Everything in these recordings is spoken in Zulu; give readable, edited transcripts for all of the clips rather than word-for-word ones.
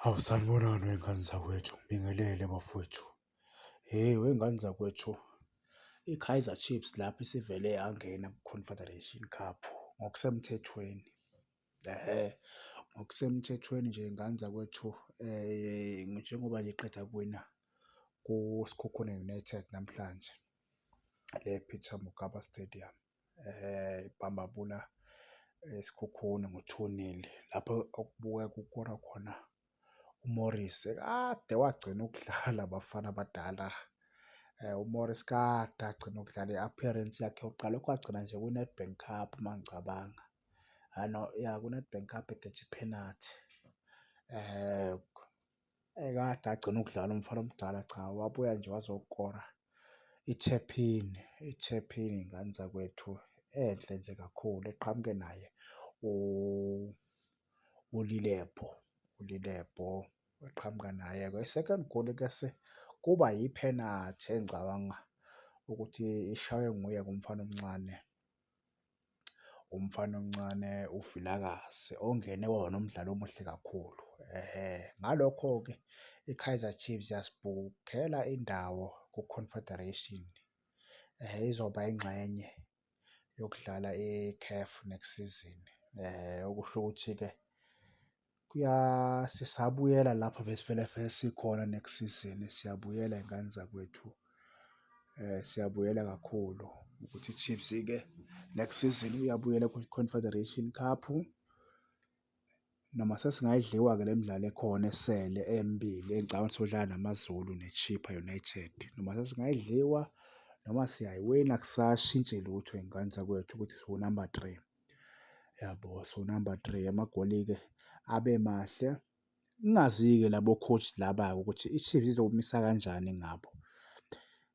Hawu, sanibonani wey'ngane zakwethu, ngibingelele bafowethu. Hheyi wey'ngane zakwethu, i-Kaizer Chiefs lapho isivele yangena ku-Confederation Cup ngokusemthethweni, ehhe, ngokusemthethweni nje ngane zakwethu njengoba nje iqeda kuwina ku-Sekhukhune United namhlanje le e-Peter Mokaba Stadium, ibhambabula iSekhukhune ngo-two nil. Lapho okubukeka kukora khona uMorris kade wagcina ukudlala bafana abadala. UMorris kade agcina ukudlala i-appearance yakhe yokuqala, lokhu wagcina nje kwiNedbank Cup uma ngicabanga. Hhayi no, ya kuNedbank Cup egeja iphenathi. Kade agcina ukudlala umfana omdala, cha wabuya nje wazokora i-tap-in, i-tap-in ngane zakwethu enhle nje kakhulu eqhamuke naye uLilepo, uLilepo waqhamuka naye-ke. I-second goal-ke kuba yiphenathi engicabanga ukuthi ishaywe nguye-ke umfana omncane, umfana omncane uVilakazi ongene waba nomdlalo omuhle kakhulu, ehhe. Ngalokho-ke i-Kaizer Chiefs yasibhukhela indawo ku-Confederation, izoba ingxenye yokudlala i-CAF next season. Okusho ukuthi-ke sisabuyela lapho besivele vele sikhona next season, siyabuyela y'ngane zakwethu, siyabuyela kakhulu ukuthi i-Chiefs-ke next season iyabuyela kwi-Confederation Cup. Noma sesingayidliwa-ke le midlalo ekhona esele emibili engicabanga ukuthi sodlala naMaZulu neChippa United. Noma sesingayidliwa noma siyayiwina akusashintshi lutho y'ngane zakwethu ukuthi siwunamba three, yabo siwunamba three. Amagoli-ke abe mahle. Ngingazi-ke labo coach laba-ke ukuthi i-Chiefs izomisa kanjani ngabo,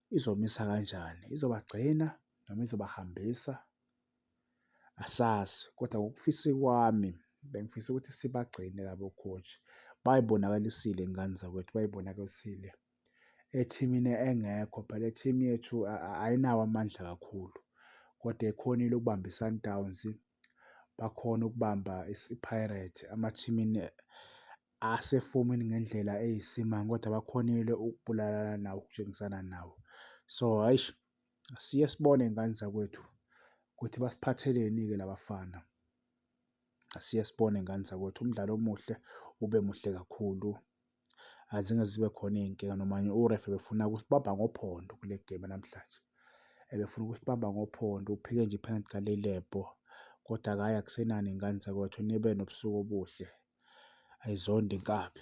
izomisa kanjani, izobagcina noma izobahambisa? Asazi, kodwa ngokufisa kwami bengifisa ukuthi sibagcine labo coach. Bay'bonakalisile iy'ngane zakwethu, bay'bonakalisile ethimini engekho phela i-team yethu ayinawo amandla kakhulu, kodwa ikhonile ukubamba i-Sundowns, bakhona ukubamba i-Pirates emathimini asefomini ngendlela eyisimanga kodwa bakhonile ukubulalana nawo, ukutshengisana nawo. So, eish, asiye sibone y'ngane zakwethu ukuthi basiphatheleni-ke la bafana. Asiye sibone ngane zakwethu, umdlalo omuhle ube muhle kakhulu. Azange zibe khona iy'nkinga noma u-ref ebefuna ukusibamba ngophondo kule gemu yanamhlanje. Ebefuna ukusibamba ngophondo, uphike nje iphenathi kaLilepo, kodwa-ke hhayi akusenani y'ngane zakwethu nibe nobusuku obuhle, ayizondi inkabi.